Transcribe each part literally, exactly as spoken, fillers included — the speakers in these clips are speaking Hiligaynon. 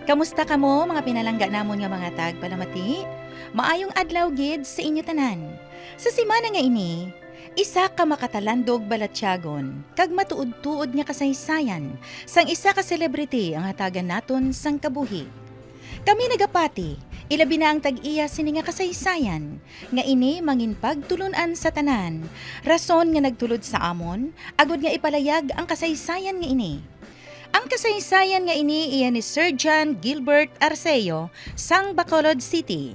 Kamusta kamo, mga pinalangga namon nga mga tagpalamati? Maayong adlaw gid sa inyo tanan. Sa semana nga ini, isa ka makatalandog balatyagon kag matuod-tuod nga kasaysayan sang isa ka celebrity ang hatagan naton sang kabuhi. Kami nagapati, ilabi na ang tag-iya sini nga kasaysayan, nga ini manginpagtulon-an sa tanan, rason nga nagtulod sa amon, agod nga ipalayag ang kasaysayan nga ini. Ang kasaysayan nga ini iya ni Sir John Gilbert Arceo sang Bacolod City.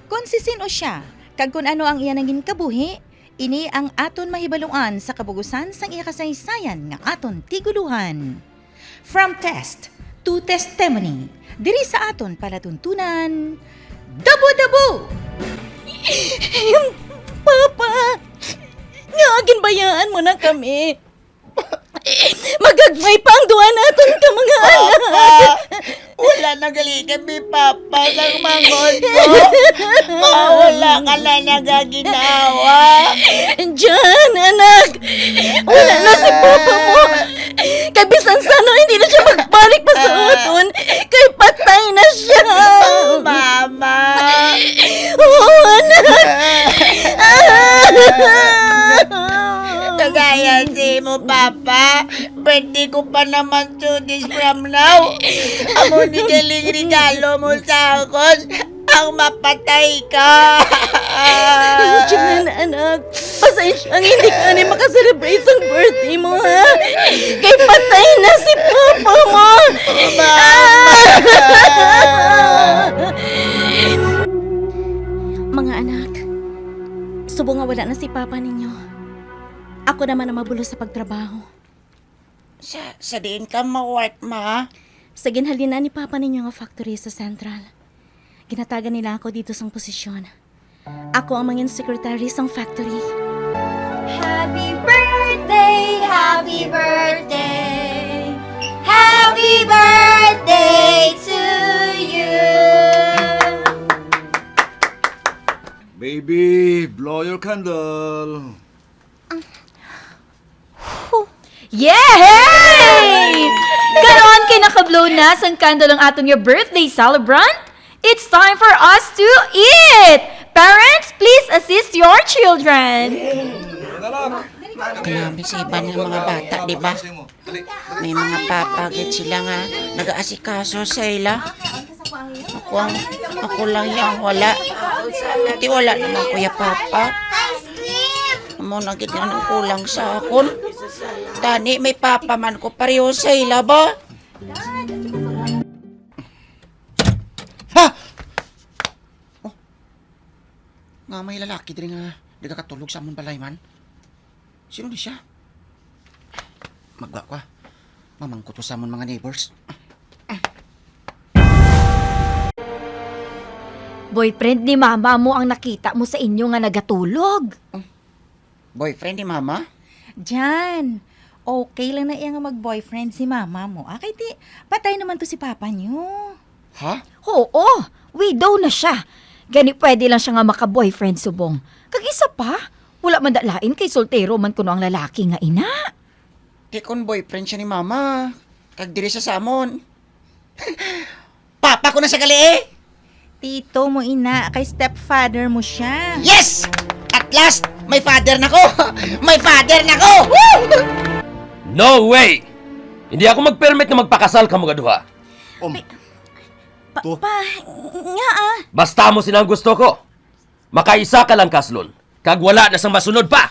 Kon si sin-o sia, kag kon ano ang iya nangin kabuhi, ini ang aton mahibaluan sa kabugusan sang iya kasaysayan nga aton tigulohan. From test to testimony, diri sa aton palatuntunan, Dabo-dabo! Papa, nga ginbayaan mo na kami. Magagmay pa ang duha naton ka mga anak. Papa, wala na gali kami, Papa, sang mangon mo. Mawala ka na nagaginawa. Jan, anak, wala na si Papa mo. Kay bisan sa ano, hindi na siya magbalik pa sa aton. Kay patay na siya. Mama. Oo, anak. Kagaya sa imo, Papa. Birthday ko pa naman two days from now. Amo ni galing regalo mo sa akon. Ang mapatay ka. Jan, anak. Pasensya ang hindi ka ni makaselebrate sang birthday mo, ha? Kay patay na si Papa mo. Mama. Mga anak, subong nga wala na si Papa ninyo, ako naman ang mabulos sa pagtrabaho. Sa, sa diin ka ma-work, ma? Sa ginhalinan ni Papa ninyo nga factory sa Central. Ginhatagan nila ako dito sang posisyon. Ako ang mangin secretary sang factory. Happy birthday, happy birthday, happy birthday to you. Baby, blow your candle. Yay! Karon kay naka-blow na sang candle ang aton nga birthday celebrant, it's time for us to eat! Parents, please assist your children. Grabe sa iban nga mga bata, di ba? May mga papa gid sila nga nagaasikaso sa ila. Ako ang, ako lang yang wala. Ti wala naman ko ya papa. Amo na gid nga nang kulang sa akon. Tani may papa man ko, pareho sa ila ba? Ha? Oh. Nga may lalaki diri nga nagakatulog sa amon balay man. Sino ni siya? Magwa ko, ah. Mamangkot ko sa amon mga neighbors. Boyfriend ni mama mo ang nakita mo sa inyo nga nagatulog. Boyfriend ni mama? Jan, okay lang na iya nga mag-boyfriend si mama mo. Ah, kay ti, patay naman to si papa niyo. Ha? Oo, widow na siya. Gani pwede lang siya nga maka-boyfriend subong. Kag isa pa, wala man da lain kay soltero man kuno ang lalaki nga ina. Di kon boyfriend siya ni mama, kag diri sa samon. Papa ko na sa gali eh! Tito mo ina, kay stepfather mo siya. Yes! At last, may father na ko! May father na ko! Woo! No way! Hindi ako mag-permit na magpakasal kamo nga duha. Um, Pa, to? Pa, nga ah. Basta mo sila ang gusto ko. Makaisa ka lang kaslon, kag wala na sang masunod pa.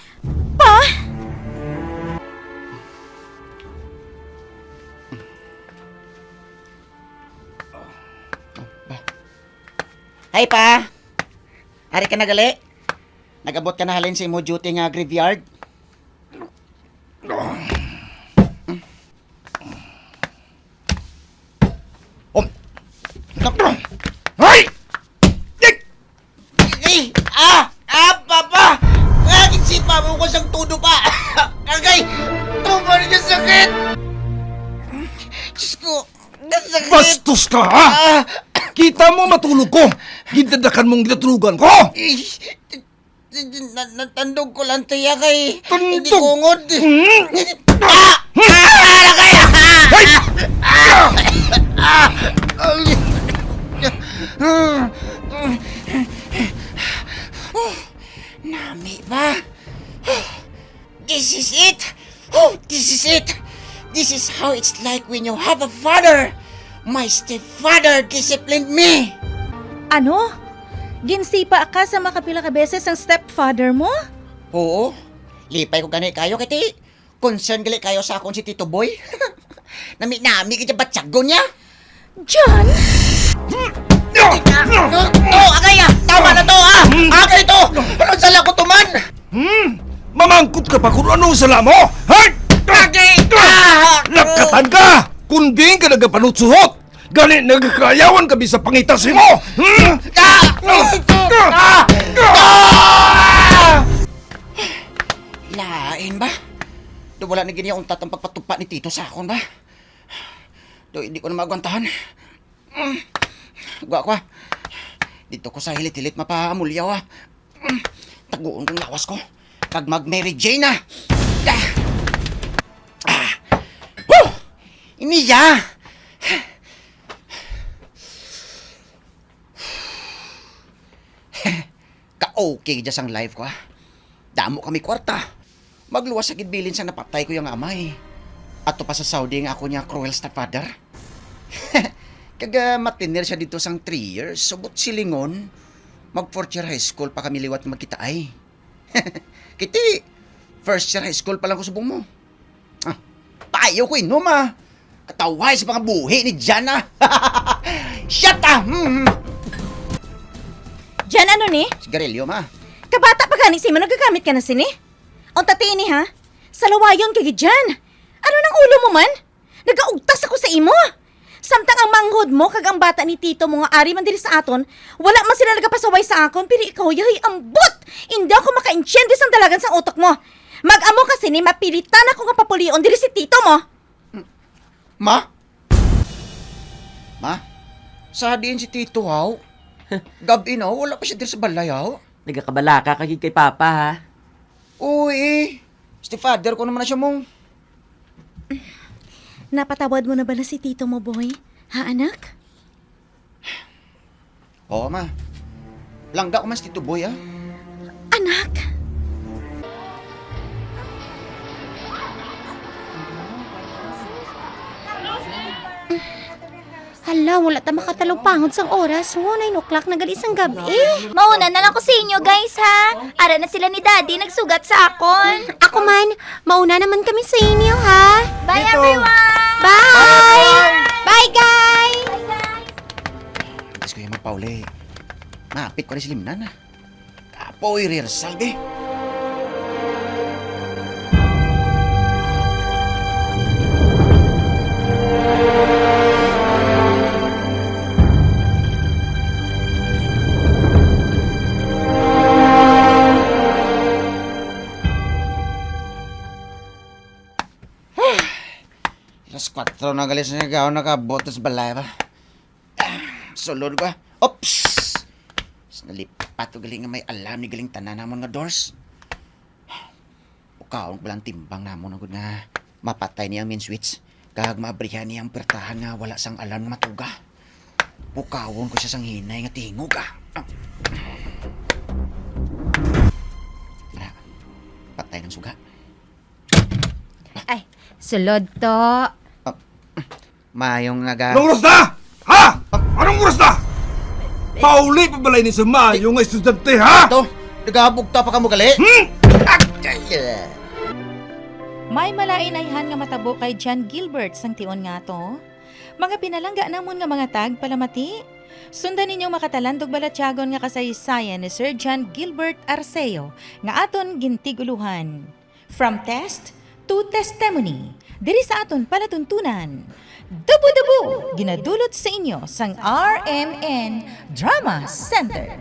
Pa? Hi, Pa. Ari ka na gali? Nag-abot ka na halin sa imo duty nga graveyard? Um. Ay! Ay! Ay! Ah! Ah, Papa! Kaya ginsipa mo ko sang todo pa! Agay! Tuman ka sakit! Diyos ko! Nasakit! Bastos ka, ha? Ah! Kita mo matulog ko! Gindadakan mong ginatulugan ko! Ay! Na-, natandog ko lang, tiya, kay hindi Tandog? ko ungod. Hmm? Ah! Ah! Ah! Ay! Ah! Ah! It's like when you have a father. My stepfather disciplined me. Ano? Ginsipa ka sa makapila ka beses ang stepfather mo? Oo. Lipay ko gani kayo, kay ti concern gali kayo sa akon si Tito Boy. Nami-nami gid ang batyagon niya. John? Oh, oh, agay, ah! Tama na to, ah! Agay to! Anong sala ko to, man? Hmm? Mamangkot ka pa kung anong sala mo? Hay! Agay! Ah! Lakatan ka! Kunding ka nagapanutsuhot! Gani nagkakayawan kami sa pangitas mo! Hmm? Ah! Ah! Ah! Lain ba? Do wala na gini untat ang pagpatupa ni Tito sa akon ba? Do, hindi ko na maagwantahan. Mm. Gwa ko, ah. Dito ko sa hilit-hilit mapaamulyaw, ah. Mm. Taguon kong lawas ko. Kag mag Mary Jane, ah. Ah. Ah. Woo! Iniya! Ka-okay dya sang life ko, ah. Damo kami kwarta. Magluwas sa gid bilin sa napatay ko yung amay. Ato pa sa Saudi nga ako niya cruel stepfather. Kaga matinir siya dito sang three years, subot silingon, mag fourth year high school pa kami liwat magkita ay. Kiti, first year high school pa lang ko subong mo. Ah, payo ko inom, ah. Katawhay sa mga buhi ni Jan, ah. Shut up! Hmm. Jan, ano ni? Sigarilyo, ma. Kabata pa gani sa imo, nagagamit ka na sini? Ang tati ini, ha? Salawayon ka gid, Jan. Ano nang ulo mo man? Nagaugtas ako sa imo. Samtang ang manghod mo kag ang bata ni tito mo nga ari man diri sa aton, wala man sila nagapasaway sa akon, pero ikaw, yahay ambot! Indi ako makaintindi sang dalagan sang utok mo. Mag-amo ka sini, mapilitan ako nga papulion diri si tito mo. Ma? Ma? Sa diin si tito, haw? Gab-i na, wala pa siya diri sa balay, haw? Nagakabalaka ka gid kay Papa, ha? Uy, eh. Stepfather ko naman na siya, mong. Napatawad mo na bala si tito mo, boy? Ha, anak? Oo, ma. Langga ko man si Tito Boy, ah. Anak! Hala, wala ta makatalupangod sang oras. Wo, nine o'clock na gali sang gab-i. Mauna na lang ko sa inyo, guys, ha? Ara na sila ni Daddy, nagsugat sa akon. Ako man, mauna naman kami sa inyo, ha? Bye, Dito. Everyone! Bye! Bye, everyone! Bye, guys! Diyos ko, yung magpauli. Mapit ko rin si Limnan, ah. Kapoy rehearsal, be. Alas kuwatro na gali sa sigaw, nakabot na sa balay ba? Sulod ko, ah. Oops! Nalipat ko gali nga may alarm ni galing tanan namon nga doors. Pukaon ko lang timbang namon agud nga mapatay ni ang main switch. Kag maabrihan ni ang pertahan nga wala sang alarm nga matuga. Pukawon ko siya sang hinay nga tingog, ah. Tara, patay ng suga. Ay, sulod to. Ah, mayong aga. Anong oras na? Ha? Anong oras na? Pauli pa balay ni sa mayo nga estudyante, ha? Ito, nagabugta pa ka mo gali? Hmm? Agay! May malain-ayhan nga matabo kay John Gilbert sang tion nga ato. Mga pinalangga namon nga mga tagpalamati, sundan ninyo makatalandog balatyagon nga kasaysayan ni Sir John Gilbert Arceo nga aton gintig-uluhan. From test to testimony, diri sa aton palatuntunan. Dubo-dubo, ginadulot sa inyo sang R M N Drama Center.